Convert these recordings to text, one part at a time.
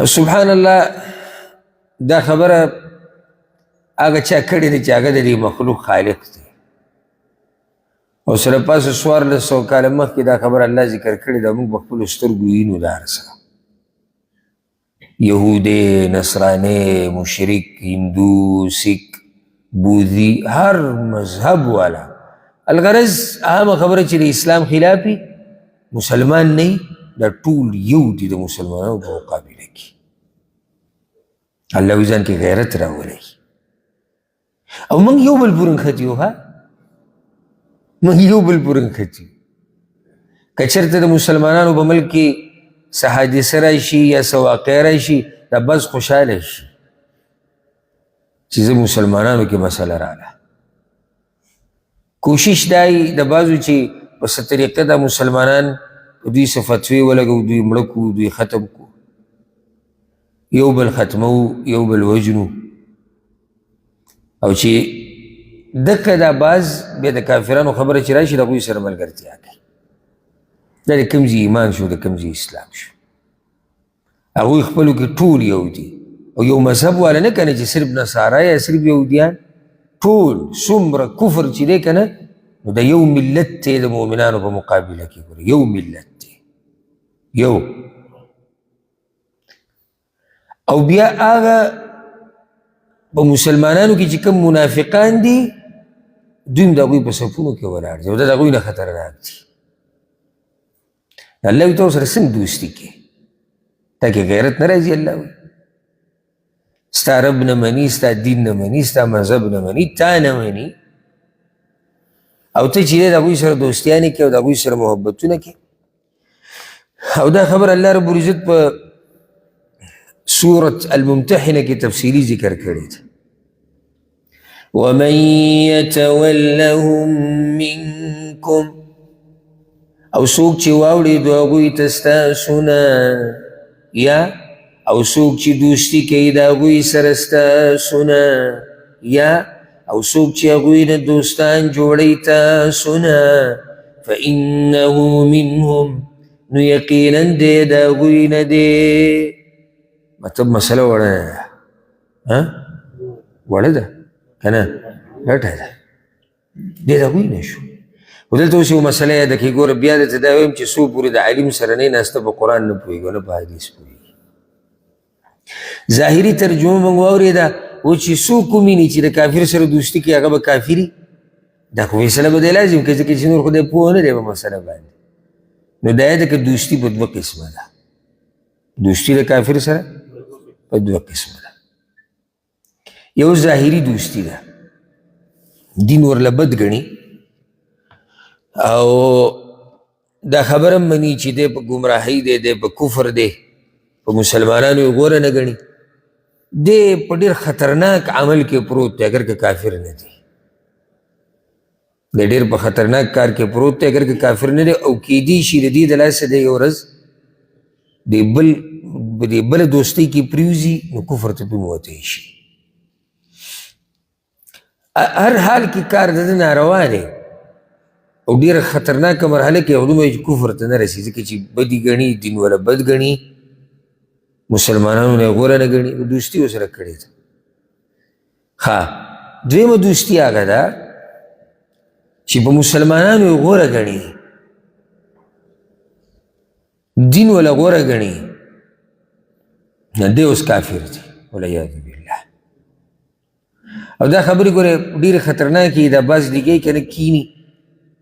سبحان الله، دا خبره هغه چا کړې ده چې هغه د دې مخلوق خالق دی، او سره پاسه 1400 کاله مخکې دا خبره الله ذکر کړې ده. موږ په خپلو سترګو وینو دا هر څه. یهودی، نصرانی، مشرک، هندو، سیک، بوذي، هر مذهب والا، الغرض اهمه خبره چې د اسلام خلاف مسلمان نه، دا ټول یو دي د مسلمانانو په مقابله کې. الله وایي ځان کې غیرت راولئ. او موږ یو بل پورې نښتي یو، ها، موږ یو بل پورې نښتي. که چېرته د مسلمانانو په ملک کې څه حادثه راشي یا څه واقعه راشي، دا بس خوشحاله شي چې زه مسلمانانو کې مسله راغله. کوشش دا وي د بعضو چې په څه طریقه دا مسلمانان په دوی څه فتوې ولګوو، دوی مړه کړو، دوی ختم کړو، یو بل ختموو، یو بل وژنو. او چې دقه دا باز بیا د کافرانو خبره چې راشي، د هغوی سره ملګرتیا کوي. دا د کوم ځای ایمان شو؟ د کوم ځای اسلام شو؟ هغوی خپلو کې ټول یو دي، او یو مذهب والا نه کنه چې صرف نصارا یا صرف یهودیان، ټول څومره کفر چې دی که نه، نو د یو ملت دی د مؤمنانو په مقابله کې. ګوره، یو ملت دی یو. او بیا هغه په مسلمانانو کې چې کوم منافقان دي، دوی هم د هغوی په صفونو کې ولاړ دي، او دا د هغوی نه خطرناک دي. الله وایي ته سره څنګه دوستي کې؟ تا کې غیرت نه راځي؟ الله وایي ستا رب نه مني، ستا دین نه مني، ستا مذهب نه مني، تا نه مني، او ته چې د هغوی سره دوستیانې کوې او د هغوی سره محبتونه کوې. او دا خبر الله رب العزت په سورة الممتحنة کې تفصیلی ذکر کړی ده. ومن يتولهم منكم، او څوک چې واوړي د هغوی ته ستاسو نه، یا او څوک چې دوستي کوي د هغوی سره ستاسو نه، یا او څوک چې هغوی نه دوستان جوړوي تاسو نه، فإنه منهم، نو یقینا دی د هغوی نه دی. مطلب مسله وړه ده، ها، وړه ده که نه غټه ده؟ دی د هغوی نه شو. خو دلته اوس یو مسله یاده کړي. ګوره، بیا درته دا وایم چې څو پورې د عالم سره نه ناسته، په قرآن نه پوهېږي، نه په حدیث پوهېږي. ظاهري ترجمه موږ واورېده و چې څوک ومیني چې د کافر سره دوستي کوي، هغه به کافري. دا خو فیصله به دی لازم کوي، ځکه چې نور خو دی پوه نه دی په مسله باندې. نو دا یاده که دوستي په دوه قسمه ده. دوستي د کافر سره په دوه قسمه ده. یو ظاهري دوستي ده، دین ورله بد ګڼي او دا خبره مني چې دی په ګمراهۍ دی، دی په کفر دی، په مسلمانانو یې غوره نه ګڼي، دی په ډېر خطرناک عمل کې پروت دی، اګر که کافر نه دی. دی ډېر په خطرناک کار کې پروت دی، اګر که کافر نه دی، او کیدی شي د دې د لاسه دی یو ورځ د بل په دې بله دوستۍ کې پرېوځي، نو کفر ته پرې وتی شي. هر حال کې کار د ده ناروا دی او ډېره خطرناکه مرحله کې، او دومره چې کفر ته نه رسي، ځکه چې بدي ګڼي، دین ولا بد ګڼي، مسلمانانو نه غوره نه ګڼي، دوستي ورسره کړې ده. ښه، دویمه دوستي هغه ده چې په مسلمانانو یې غوره ګڼي، دین ولا غوره ګڼي، نه دی اوس کافر دی، والعیاذ بالله. او دا خبرې ګوره ډېرې خطرناکې دي. دا بعض لګی که نه کیني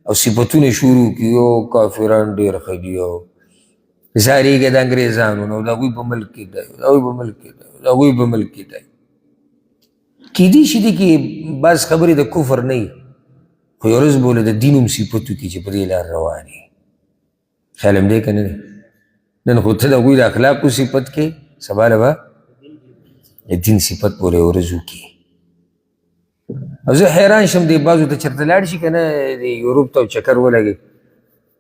او صفتونه شروع کړي، او کافران ډېر ښه دي، او ځارېږي د انګرېزانو نه، او د هغوی په ملک کې دی، د هغوی په ملک کې دی، د هغوی په ملک کې دی. کیدی شي دې کې بعض خبرې د کفر نه وي، خو یو ورځ به له د دین هم صفت وکړي چې په دې لار روان یې. خیال هم دی که نه دی؟ نن خو ته د هغوی د اخلاقو صفت کې، سبا له به د دین صفت پورې ورځ وکړي. او زه حیران شم دې بعضو ته چېرته لاړ شي که نه، د یوروپ ته چکر ولګي،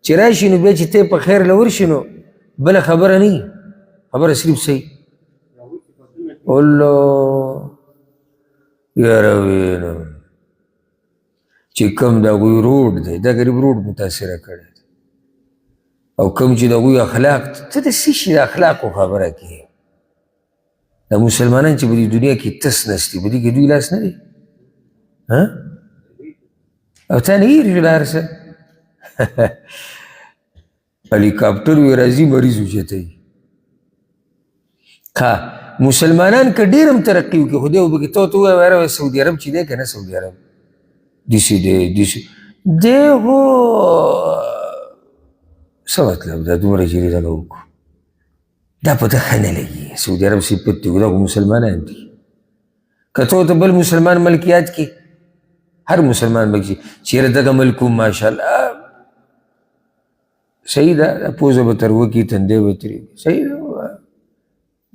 چې راشي نو بیا چې ته په خیر له ورشي، نو بله خبره نه وي، خبره صرف صحیح الله یاره وینم چې کوم د هغوی روډ دی، دا غریب روډ متاثره کړی دی، او کوم چې د هغوی اخلاق، ته د څه شي د اخلاقو خبره کوې؟ دا مسلمانان چې په دې دنیا کې تس نس دي، په دې کې دوی لاس نه دی. ها او تا نه هېر شو له هر څه. هلیکاپټر وي راځي مریض اوچتوي. ښه مسلمانان که ډېر هم ترقي وکړي، خو دی به پکې ته ورته ووایه یاره سعودي عرب چې دی که نه، سعودي عرب داسې دی داسې دی، خو څه مطلب دا دومره چې دی دغه وکړو، دا په ده ښه نه لګي. سعودي عرب صفت دی، دا خو مسلمانان دي. که ته ورته بل مسلمان ملک یاد کړي، هر مسلمان ملک چې یاره دغه ملک هم ماشاءالله صحیح ده، دا پوزه به تر وکړي، تندی به ترې، صحیح ده.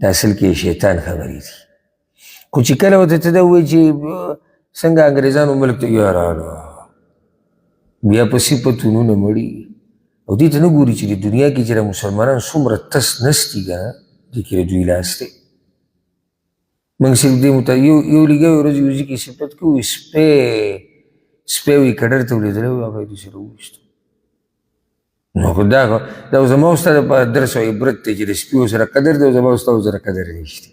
دا اصل کې شیطان خبرې دي. خو چې کله ورته ته دا ووایې چې څنګه انګریزانو ملک ته، یاره بیا په صفتونو نه مړي. او دې ته نه ګوري چې د دنیا کې چې مسلمانان څومره تس نس دي که نه، دې کې د دوی لاس دی. موږ صرف دې یو یو لګیا یو ورځ یو ځای کې صفت کوو، سپی سپی وي کډر ته ولیدلی وي، هغه یې داسې راوویستو. نو خو دا دا زما او ستا دپاره درس او عبرت دی چې د سپیو سره قدر دی او زما او ستا سره قدر نشته.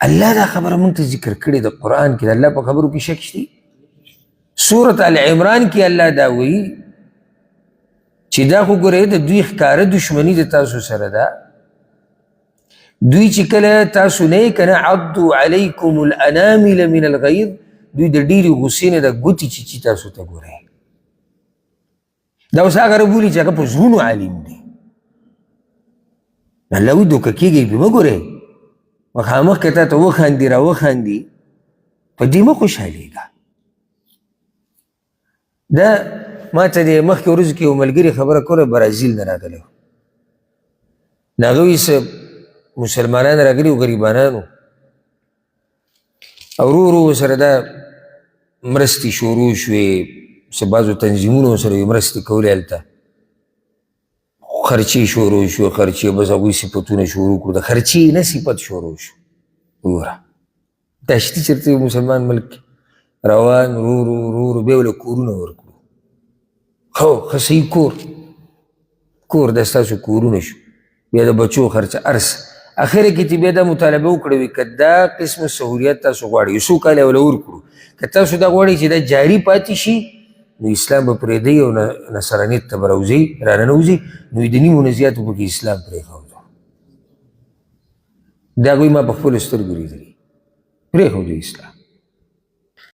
الله دا خبره مونږ ته ذکر کړې ده قرآن کې، د الله په خبرو کې شک شته. سورة آل عمران کې الله دا وایي چې دا خو ګورئ د دوی ښکاره دښمني د تاسو سره ده. دوی چې کله تاسو نه یې که نه، عضو علیکم الانامل من الغیظ، دوی د ډېرې غوسې نه د ګوتې چیچي تاسو ته ګورئ. دا اوس هغه رب ولي چې هغه په زړونو عالم دی. الله وایي دوکه کېږئ پرې مه ګورئ، مخامخ که تا ته وخاندي را وخاندي په دې مه خوشحالېږه. دا ما ته د مخکې ورځو کې یو ملګري خبره کوله، برازیل نه راغلی و. د هغه وایي څه مسلمانان راغلي وو، غریبانان وو، او ورو ورو ورسره دا مرستې شروع شوې، څه بعضو تنظیمونو سره یې مرستې کولې، هلته خرچې شروع شوې، خرچې بس هغوی صفتونه شروع کړو، د خرچې نه صفت شروع شو. وګوره دا شته چېرته یو مسلمان ملک کې روان ورو ورو ورو ورو بیا ورله کورونه ورکړو. خو ښه صحیح کور کور دا ستاسو کورونه شو، بیا د بچو خرچه هر څه. اخره کې چې بیا دا مطالبه وکړه وي که دا قسم سهولیت تاسو غواړئ، یو څو کاله یې ورله ورکړو، که تاسو دا غواړئ چې دا جاري پاتې شي نو اسلام به پرېږدئ او نصرانیت ته به راوځئ، راننوځئ، نو د نیمو نه زیاتو پکې اسلام پرېښودو. دا هغوی ما په خپلو سترګو لیدلي، پرېښودو اسلام.